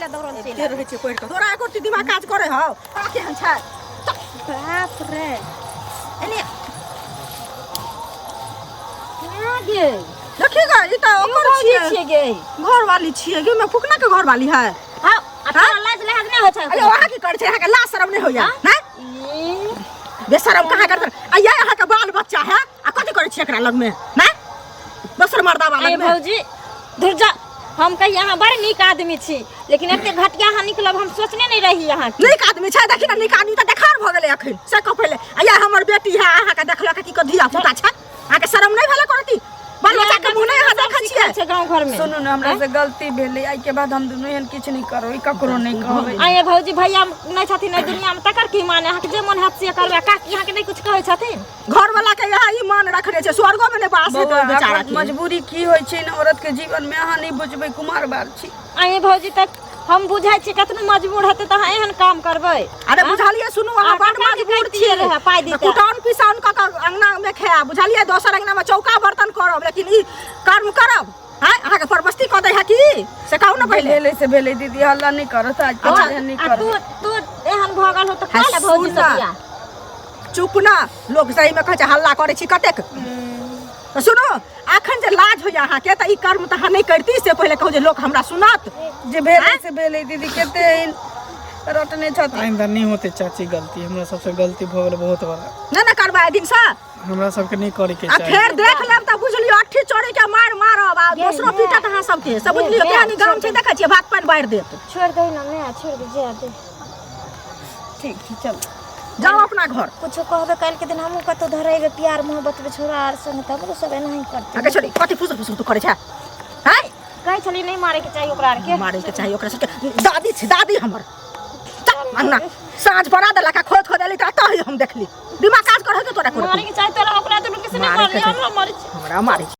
ले दौड़ल चलि के रहै छै पढ़ि कऽ तोरा एको रत्ती दिमाग काज करै हौ तोरा केहन छै बाप रे एने ना गे देखी गे ई तऽ ओकर भौजी छियै छियै गे घरवाली छियै गे मे फुकना के घरवाली है हाँ आ तोरा लाज लिहाज नहि होइ छै अरे अहाँ की करै छै अहाँके लाज शरम नहि होइया नहि ई, बेशरम कहाँ करत आ ये अहाँके बाल बच्चा है आ कथी करै छियै एकरा लगमे नहि दोसर मर्दाबा अरे लगमे भौजी धुर जा हम कही अहाँ बड़ नीक आदमी छी लेकिन एते घटिया अहाँ निकलब हम सोचने नहीं रही अहाँ के। नीक आदमी छै देखी ने नीक आदमी तऽ देखार भऽ गेलै अखन से कह पहिले आ ये हमर बेटी है अहाँके देखलक की कऽ धिया पुता छै अहाँके शरम नहि भेलै करती बाल बच्चा के मुँह नहि अहाँ देखै छियै छै गाँव घर में सुनू ने हमरा से गलती भेलै एहिके बाद हम दुनू एहन किछु नहि करबै ककरो नहि कहबै आये भौजी भैया नहि छथिन एहि दुनिया में तकर की माने अहाँके जे मन हैत से करबै काकी अहाँके नहि किछु कहै छथिन घर वाला के यहाँ ई मान रखने छै स्वर्गो में नहि वास हेतै बौआ, ओहि बेचारा अखन के मजबूरी की होइ छै ने औरत के जीवन में अहाँ नहि बुझबै कुमार बाल छी आये भौजी तक हम बुझै छी कतनो मजबूर हेतै तऽ अहाँ एहन काम करबै अरे बुझलियै सुनू अहाँ आ, बड काका के मजबूर कहितियै छियै रहए, पाइ दितै। कुटान पिसाउन कऽ कऽ अंगना में खायब बुझलियै दोसर अंगना में चौका बर्तन करब लेकिन ई कर्म करब आँय अहाँके परबस्ती कऽ दै है की से कहू ने पहिले भेलै से भेलै दीदी हल्ला नहि करत आज के बाद एहन नहि आ तू करब तू एहन भऽ गेल हो तऽ है, काहे भौजी सुन से ना। बियाह चुप ना लोक सही में कहै छै हल्ला करै छी कतेक तऽ सुनू अखन जे लाज होइए अहाँके तऽ ई कर्म तऽ अहाँ नहि करती से पहिले कहू जे लोक हमरा सुनत जे भेलै से भेलै दीदी कते एहन रटने छथिन आइंदा नहि होतै चाची गलती हमरा सबसे गलती भऽ गेल बहुत बड़ा नहि ने करबै एहि दिनसँ हमरा सबके नहि करैके आ चाही फेर देख लेब तऽ बुझलियौ अट्ठी चोरी के मार मारब आ दोसरो पीटत अहाँ सबके से बुझलियौ केहन ई गाम छै देखै छियै भात पानि बाढ़ि देत छोड़ दही ना मैं छोड़ दे जा दे ठीक छै चल जाओ अपना घर कुछो कहबे काल्हि के दिन हमहूँ कतहु धरेबै प्यार मोहब्बत में छोड़ा आर संग तऽ हमरो सब एनाही करतै आगे छोड़ी कथी फुसुर फुसुर तू करै छै हैं कहै छली नहि मारे के चाही ओकरा आर के मारे के चाही ओकरा सबके दादी छै दादी हमर चल अंगना साँझ पड़ा देलक आ खोज खोज एली तऽ एतऽ ही हम देखली दिमाग काज करै के तोरा मारे के चाही तोरा ओकरा दुनू के से नहि मारे के मारली हमरा मारे हमरा मारे छै।